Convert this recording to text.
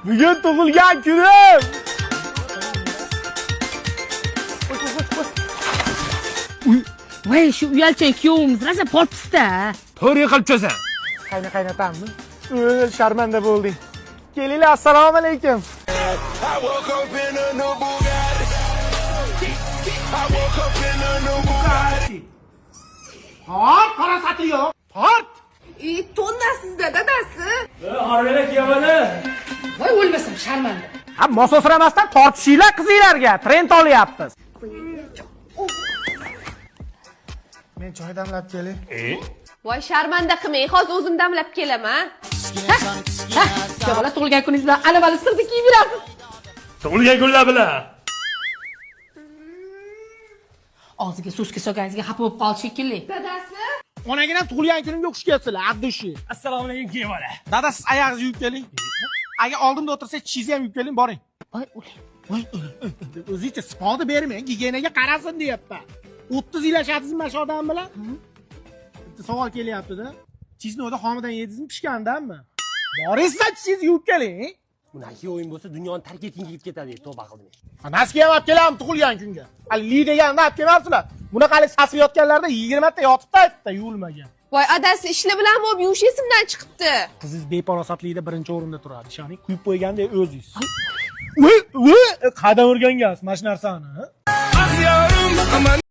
Bugun tug'ilgan kunim. Voy, shu uyalchan kuyovimiz rosa polpisda. To'g'ri qilib cho'zan. Qayna qaynatammi? Sharmanda bo'lding. Kelinglar, assalomu alaykum. Tort, farosati yo'q. Tort. Tonnasizda dadasi. Voy, o'lmasam sharmanda. Ha, mososiramasdan tortishinglar qizinglarga. Trend olyapmiz. Men choy damlab kelay. Voy, sharmanda qilmang, hozir o'zim damlab kelaman. Ha, bola, tug'ilgan kuningiz bilan ana-mana sirni kiyib yurasiz. Tug'ilgan kunlar bilan. Og'ziga so'ska solganingizga xafa bo'lib qoldi shekilli. Dadasi. Onaginam tug'ilgan kunimga xush kelibsizlar, abdushi. Assalomu alaykum kuyov bola. Dada, siz oyog'ingizni yuvib keling. Agar oldimda o'tirsa, tishingizni ham yuvib keling, boring. Voy, o'lay. Voy, o'zingizcha sipog'ni bermang, gigiyenaga qarasin deyapman. 30 yil yashadingizmi mana shu odam bilan? Bitta savol kelyapti-da. Chisnoda xomidan yedingizmi, pishgandanmi? Boring, siz tishingizni yuvib keling. Unaki o'yin bo'lsa dunyoni tark etging kelib ketadi, tavba qildim. Naski ham olib kelammi tug'ilgan kunga? Hali li deganini olib kelmabsizlar. Bunaqalik sasib yotganlarda 20 ta yotibdi aytdi, yuvilmagan. Voy, adasi, ishlar bilan bo'lib yuvish esimdan chiqibdi. Qizingiz befarosatlikda birinchi o'rinda turadi, ishoning. Quyib qo'yganda o'zingiz. Voy, voy, qaydan o'rgangansiz mana shu narsani?